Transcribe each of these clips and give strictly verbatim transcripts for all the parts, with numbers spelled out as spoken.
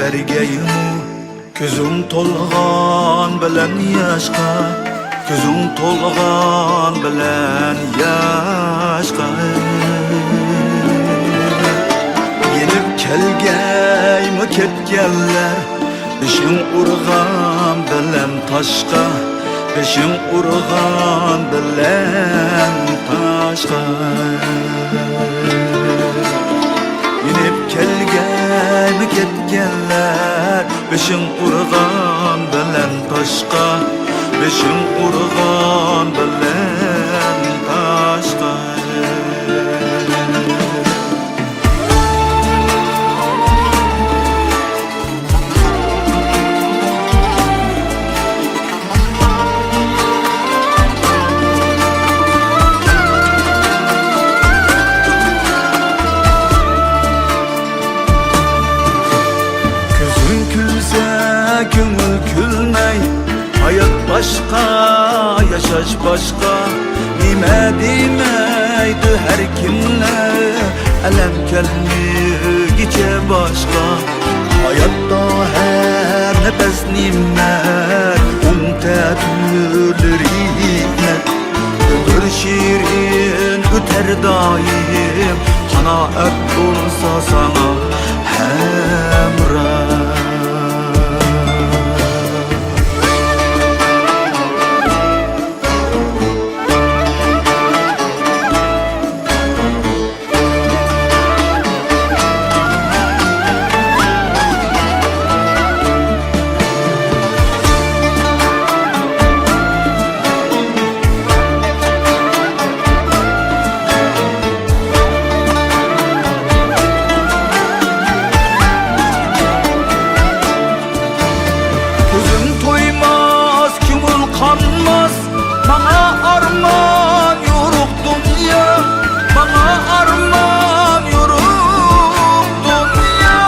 بەرگەيمۇ كۆزۈڭ تولغان بىلەن ياشقا، كۆزۈڭ تولغان بىلەن ياشقا. يېنىپ كەلگەيمۇ كەتكەنلەر، بېشىڭ ئۇرغان بىلەن تاشقا، بېشىڭ ئۇرغان بىلەن تاشقا. يېنىپ كەلگەيمۇ كەتكەنلەر، بېشىڭ ئۇرغان بىلەن تاشقا، بېشىڭ ئۇرغان بىلەن تاشقا. كۆزۈڭ كۈلسە، كۆڭۈل كۈلمەي، ھايات باشقا، ياشاش باشقا. نېمە دېمەيدۇ ھەر كىملەر، ئەلەم كەلمىگۈچە باشقا. ھاياتتا ھەر نەپەس نېمە، ئۇنتە تۈرلىرى ھېكمەت. ئۆمۈر شېرىن ئۆتەر دائىم، قانائەت بولسا ساڭا ھەمراھ. كۆزۈم تويماس، كۆڭۈل قانماس، ماڭا ئارمان يورۇق دۇنيا، ماڭا ئارمان يورۇق دۇنيا،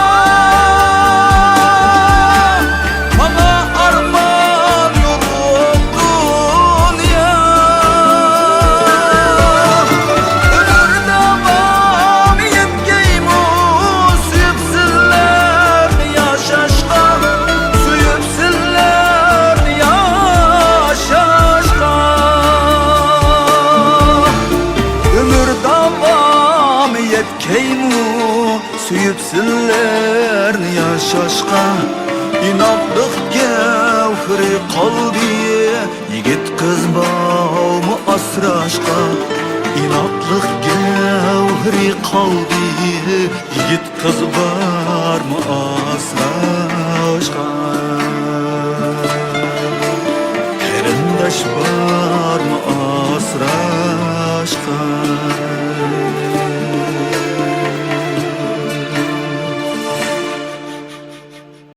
ماڭا ئارمان يورۇق دۇنيا. ئۆمۈر داۋامى يەتكەيمۇ سۆيۈپ سىلەرنى ياشاشقا، سۆيۈپ سىلەرنى ياشاشقا. ئۆمۈر داۋامى يەتكەيمۇ سۆيۈپ سىلەرنى ياشاشقا. ئىناقلىق گەۋھىرى قالدى يىگىت قىز بارمۇ ئاسراشقا. ئىناقلىق گەۋھىرى قالدى يىگىت قىز بارمۇ ئاسراشقا؟ قېرىنداش بارمۇ ئاسراشقا؟